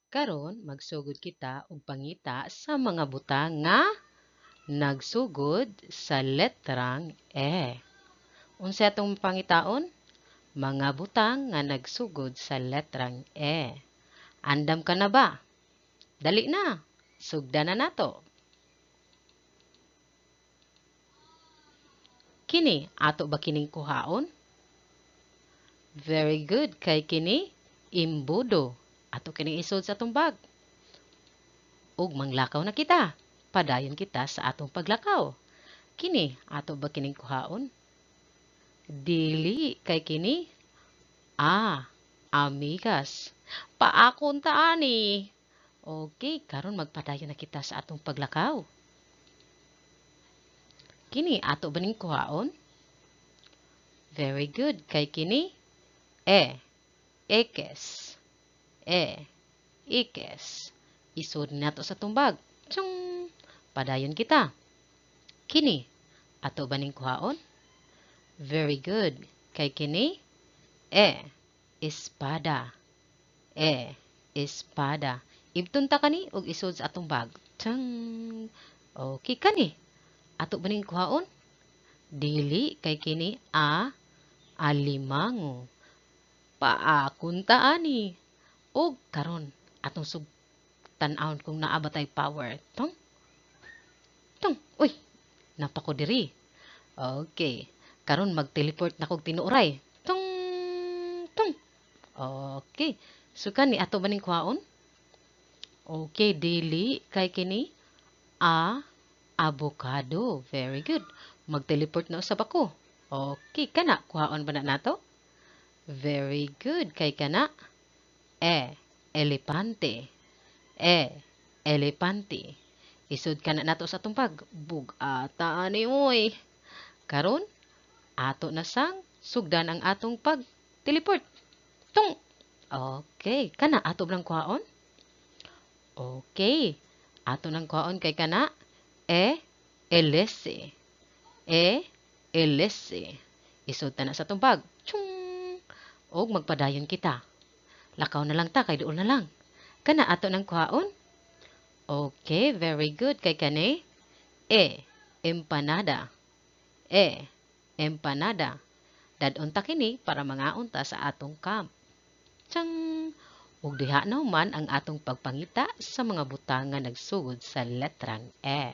Karon magsugod kita og pangita sa mga butang nga nagsugod sa letrang E. Unsa atong pangitaon? Mga butang nga nagsugod sa letrang E. Andam ka na ba? Dali na, sugdan na nato. Kini, ato ba kining kuhaon? Very good, kay kini imbudo. Ato kining isod sa atong bag. Ug manglakaw na kita. Padayon kita sa atong paglakaw. Kini, ato ba kining kuhaon? Dili, kay kini a, amigas. Paakon ta ani. Okay, karon magpadayon na kita sa atong paglakaw. Kini, ato ba ning kuhaon? Very good, kay kini e, ekes. E, ikes. Isod nato sa tumbag. Tsung! Padayon kita. Kini, ato ba ning kuhaon? Very good. Kay kini, e, espada. E, espada. Ibton ta kani og isod sa atong bag. Tsang! Okay kani. Ato ba ning kuhaon? Dili, kay kini a, alimango. Paakon ta ani. Og karon atong sug tan-awon kung naa ba tay power. Tong. Tong. Uy, napako diri. Okay. Karon mag-teleport na kog tinuoray. Tong. Tong. Okay. So kani ato ba ning kuhaon? Okay, dili kay kini a, avocado. Very good. Mag-teleport na usab ako. Okay, kana kuhaon ba na nato? Very good. Kay kana e, elepante. E, elepante. Isod kana nato sa atong bag. Bug-ata ani oy. Karon ato na sang sugdan ang atong pag-teleport. Tung. Okay, kana ato bang kuhaon? Okay. Ato nang kuhaon kay kana e, elese. E, elese. Isod ta na sa atong bag. Chung. Og magpadayon kita. Lakaw na lang ta kay duol na lang. Kana ato nang kuhaon? Okay, very good kay kani e, empanada. E, empanada. Dad-on ta kini para mangaon ta sa atong camp. Tsang! Ug diha na human ang atong pagpangita sa mga butang nga nagsugod sa letrang E.